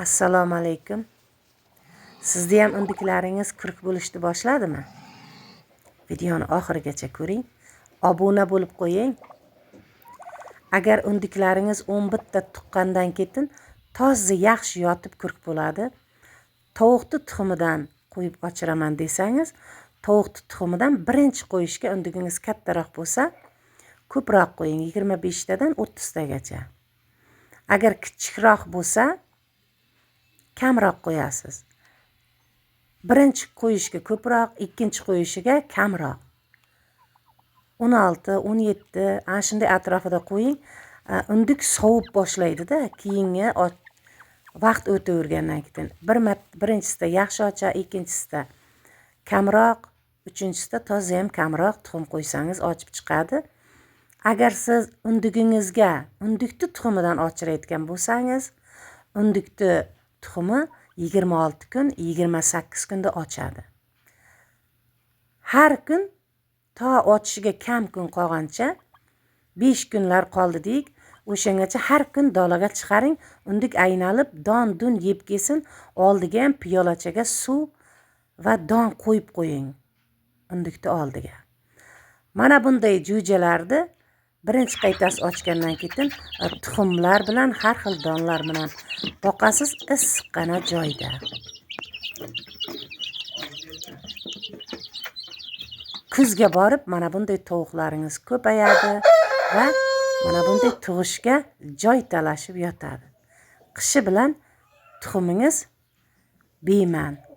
Assalomu alaykum. Sizni ham undiklaringiz kurk bo'lishni boshladimi? Videoni oxirigacha ko'ring. Obuna bo'lib qo'ying. Agar undiklaringiz 11 ta tuqqandan keyin toza yaxshi yotib kurk bo'ladi. Tovuqni tuxumidan qo'yib ochiraman desangiz, tovuqni tuxumidan birinchi qo'yishga undigingiz kattaroq bo'lsa, ko'proq qo'ying, 25 tadan 30 tagacha. Agar kichikroq bo'lsa, kamroq qo'yasiz. Birinchi qo'yishga ko'proq, ikkinchi qo'yishiga kamroq. 16, 17, ana shunday atrofida qo'ying. Undik sovib boshlaydi-da, keyingi vaqt o'tavergandan keyin birinchisida yaxshi ocha, ikkinchisida kamroq, uchinchisida toza ham kamroq tuxum qo'ysangiz ochib chiqadi. Agar siz undigingizga undikni tuxumidan ochirayotgan bo'lsangiz, undikni tuxumi 26 kun, 28 kunda ochadi. Har kun to ochishiga kam kun qolgancha, 5 kunlar qoldi deyik, o'shangacha har kun dalaga chiqaring, undik aynalib don-dun yeb kelsin, oldiga ham piyolachaga suv va don qo'yib qo'ying undikni oldiga. Mana bunday jo'jalarni birinchi qaytasi ochgandan keyin tuxumlar bilan, har xil donlar bilan boqasiz issiqqina joyda. Kuzga borib mana bunday tovuqlaringiz ko'payadi va mana bunday tug'ishga joy talashib yotadi. Qishi bilan tuxumingiz bema'ni.